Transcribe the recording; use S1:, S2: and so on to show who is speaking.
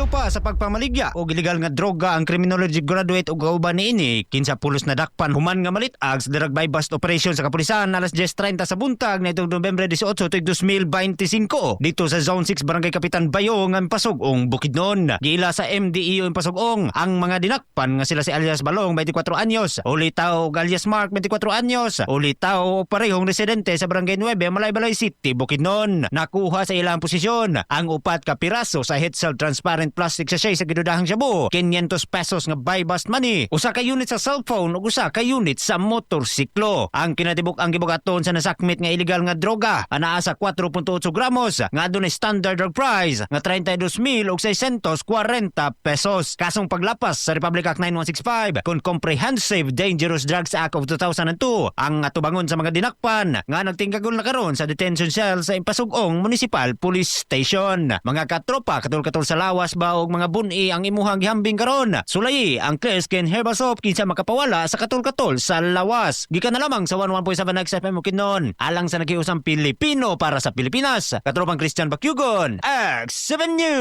S1: Layo pa sa pagpamaligya og illegal nga droga ang criminology graduate ug kauban niini, kinsa pulos nadakpan human nga malitag sa drug buy bust operation sa kapulisan alas 10:30 sa buntag na itong Nobyembre 18 tuig 2025 dito sa Zone 6, Barangay Kapitan Bayong, ang Impasug-ong, Bukidnon. Giila sa MDEU Impasug-ong ang mga dinakpan nga sila si alias Balong, 24 anyos, Ulitaw ug alias Mark, 24 anyos, Ulitaw, parehong residente sa Barangay 9, Malaybalay City, Bukidnon. Nakuha sa ilang posisyon ang 4 ka piraso sa Hetzel transparent plastic sachet sa gidudahang shabu, 500 pesos nga buy bust money, usa ka unit sa cellphone ug usa ka unit sa motorsiklo. Ang kinatibuk ang gibugaton sa nasakmit nga illegal nga droga anaa sa 4.8 gramos nga adunay standard drug price nga 32,640 pesos. Kasong paglapas sa Republic Act 9165 kon Comprehensive Dangerous Drugs Act of 2002 ang atubangon sa mga dinakpan nga nagtingkagol na karon sa detention cell sa Impasug-ong Municipal Police Station. Mga katropa, katul-katul sa lawas ba og mga buni ang imuhang gihambing karon? Sulayi ang Clear Skin Herbal Soap, kinsa makapawala sa katul-katul sa lawas. Gikan na lamang sa 11.7 XFM Bukidnon. Alang sa naghiusang Pilipino para sa Pilipinas. Katropang Christian Bakyugon, X7 News.